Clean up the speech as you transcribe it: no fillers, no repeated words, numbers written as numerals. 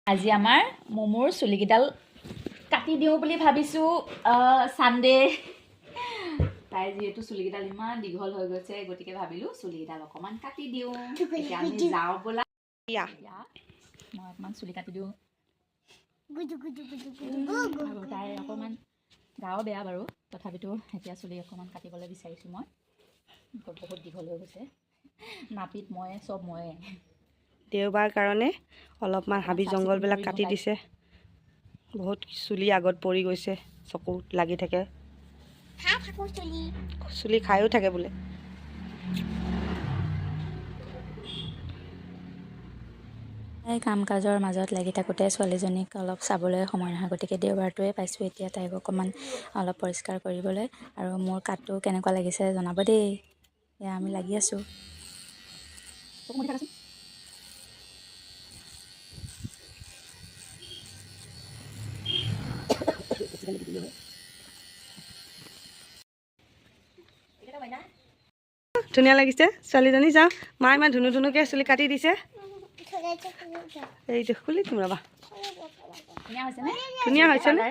আজি আমাৰ মমোৰ চুলিকেইডাল কাটি দিওঁ বুলি ভাবিছোঁ। ছানডে, তাইৰ যিহেতু চুলিকেইডাল ইমান দীঘল হৈ গৈছে, গতিকে ভাবিলোঁ চুলিকেইডাল অকণমান কাটি দিওঁ। এতিয়া আমি যাওঁ ব'লা। এতিয়া মই অকণমান চুলি কাটি দিওঁ আৰু তাইৰ অকণমান গাও বেয়া বাৰু, তথাপিতো এতিয়া চুলি অকণমান কাটিবলৈ বিচাৰিছোঁ মই। বহুত দীঘল হৈ গৈছে। নাপিত মই, চব ময়ে। দেওবাৰ কাৰণে অলপমান হাবি চাফ চিকুণ জংঘলবিলাক কৰি দিওঁ কাটি তাইক। দিছে। বহুত চুলি আগত পৰি গৈছে, চকুত লাগি থাকে। চুলি খায়ো থাকে বোলে। এই কাম কাজৰ মাজত লাগি থাকোঁতে ছোৱালীজনীক অলপ চাবলৈ সময় নহয়, গতিকে দেওবাৰটোৱে পাইছোঁ এতিয়া তাইক অকণমান অলপ পৰিষ্কাৰ কৰিবলৈ। আৰু মোৰ কাটটো কেনেকুৱা লাগিছে জনাব দেই। এয়া আমি লাগি আছোঁ। চকু মুদি থাকাচোন। ধুনীয়া লাগিছে ছোৱালীজনী। যাওঁ, মা ইমান ধুনু ধুনুকৈ চুলি কাটি দিছে। এইটো খুলি দিম, ৰ'বা। ধুনীয়া হৈছেনে? ধুনীয়া হৈছেনে?